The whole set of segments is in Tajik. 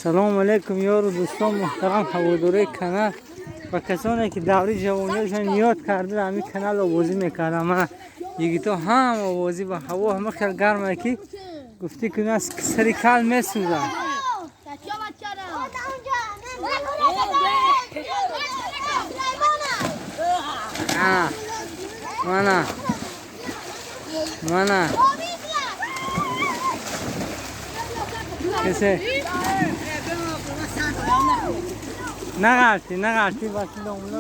Салому алейкум, ёру дӯстон, муҳтарам ҳаводорои канал ва касоне ки даври ҷавониашон ёд карда ҳамин канал овозӣ мекардам. Мана йигито ҳам овозӣ ба ҳаво ҳама хел гарме ки гуфтӣ ки нас сари кал месӯзад. Мана мана касе нағалти нағалти бачи домло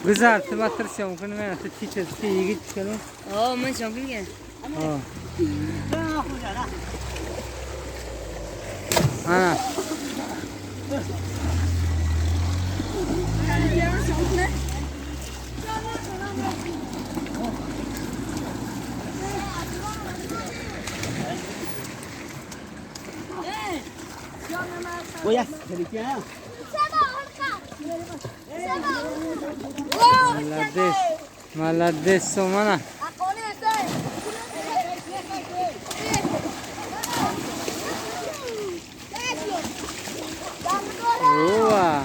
гузар ту ба тир съём кунӣ мена ту чи чиз ти йигит чикалу. О, ман съём кунем. Ана Молодец, молодец, Сомана. Ова,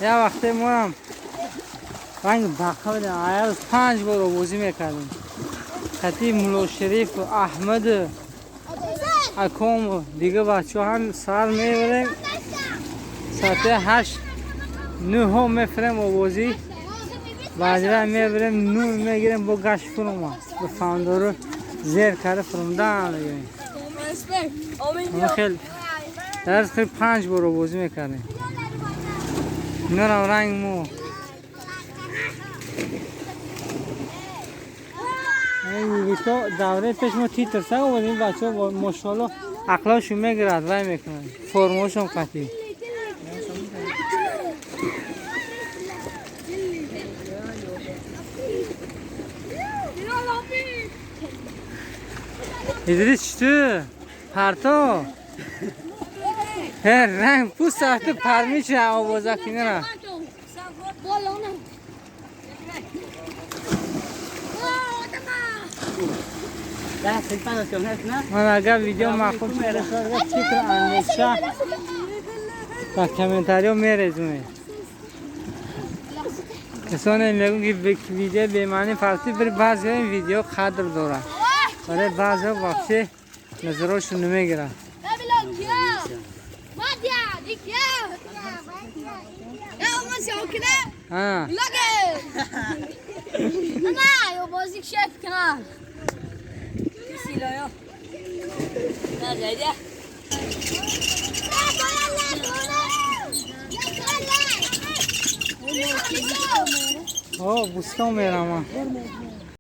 я вақте морам ранг бақа будем, аяз 5 бор овозӣ мекардем. Хати Мулло Шариф, Аҳмад, Аком, дига бачаҳо ҳам сар мебарем. Соати 8 9 мефирем овозӣ. Баъдира мебарем нун мегирем бо гашт фурума. Ба фандору зер карда фурумдан мегирем. Хел дар хел 5 бор овозӣ мекардем. Инорам ранг мо. Йигито давраи пеш мо титр саг овардем, бачаҳо мошоалло ақлашон мегирад, вай мекунад. Формаошон қатъӣ. Идрис чӣ? Парто? Ранг пӯст рафта пармича овоза кинара. Ман агар видео маъқул шуда фикр андеша ба комментариё мерезонед. Касоне мегӯянд ки видео бемаъни фарти, бир баъзеҳо ин видео қадр дорад. Барои баъзеҳо вообще назарошон намегирад. Бустон мерам.